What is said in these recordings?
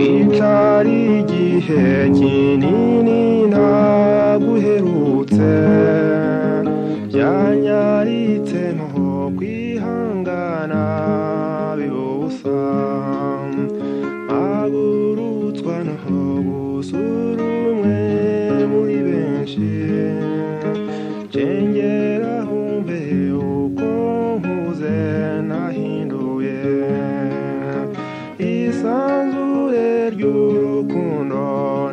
Kwicara igihe kinini naguherutse, byanyaritse nko kwihangana bibusa. Mpagurutswa no gusura umwe muri benshi, cengera humve uko nkuze nahinduye. Isanzure ry'urukundo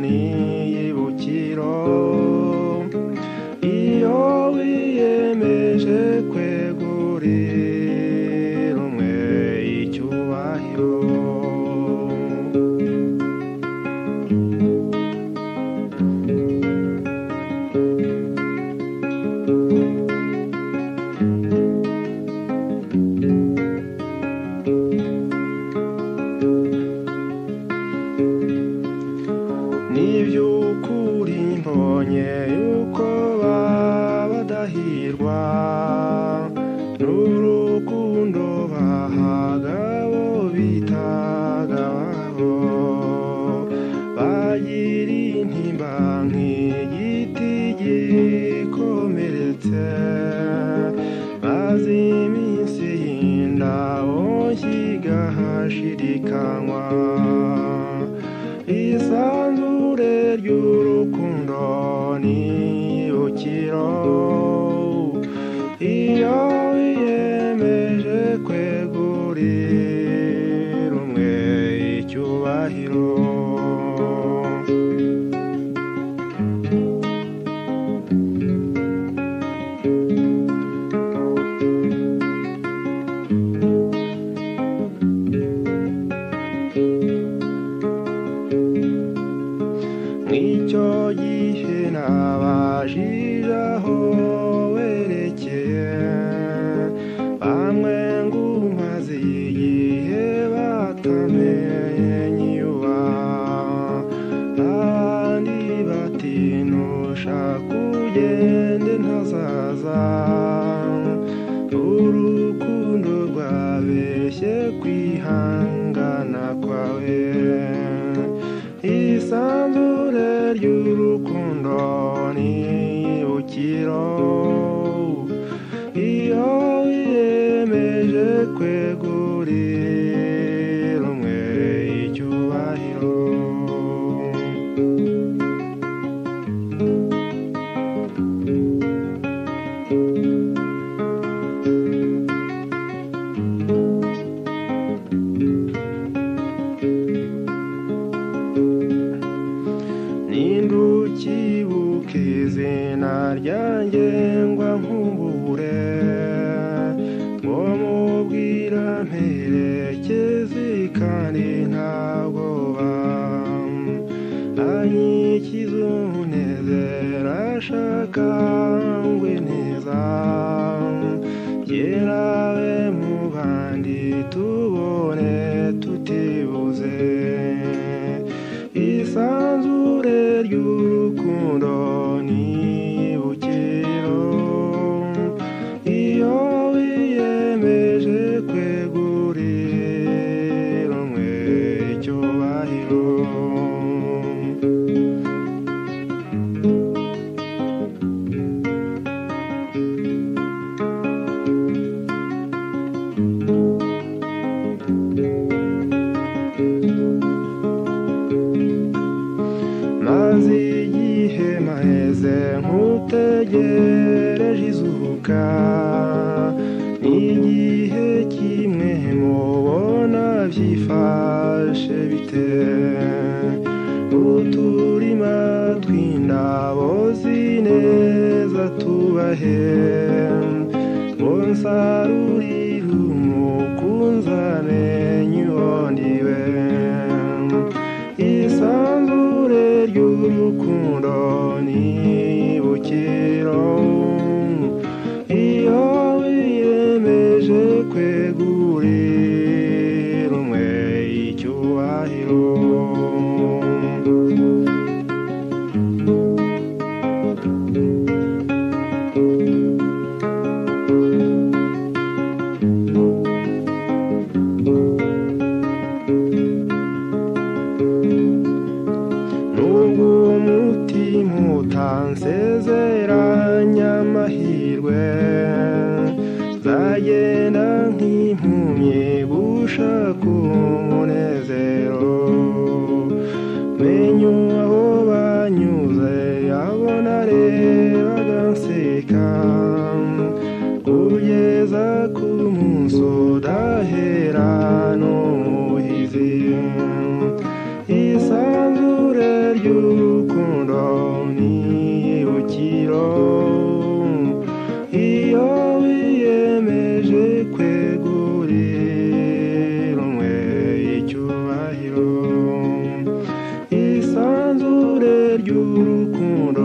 n'iyibukiro, iyo wiyemeje kwegurira umwe icyubahiro. Niby'ukuri mbonye yuko badahirwa n'urukundo bahaga abo bitaga ababo, bagira intimba nk'igiti gikomeretse, maze iminsi y'indabo igahashirikanywa. Isanzure ry'urukundo n'ibukiro, iyo wiyemeje kwegurira umwe icyubahiro. Mw'icyo gihe nabajije aho werekeye, bamwe ngo umaze igihe batamenye iyo uba, abandi bati ntushaka ugende ntazaza. Urukundo rwabeshye kwihangana kwawe, isanzure ry'urukundo n'ibukiro, iyo wiyemeje kwegurira umwe icyubahiro. Nindukibuka izina ryanjye ngo nkumbure, ngo mubwira mperekeze kandi nta bwoba, anyikize umunezero ashaka ngwe neza, gerawe mu bandi tubone tutibuze. Isanzure ry'urukundo n'ibukiro, iyo wiyemeje kwegurira umwe icyubahiro. Maze igihe maheze nkutegereje izuka, n'igihe kimwe mubona byifashe bite, uturima tw'indabo zineza tubahe, ngo nsarurire umukunzi amenye uwo ndiwe. Isanzure ry'urukundo n'ibukiro, iyo wiyemeje kwegurira umwe icyubahiro. ry'urukundo.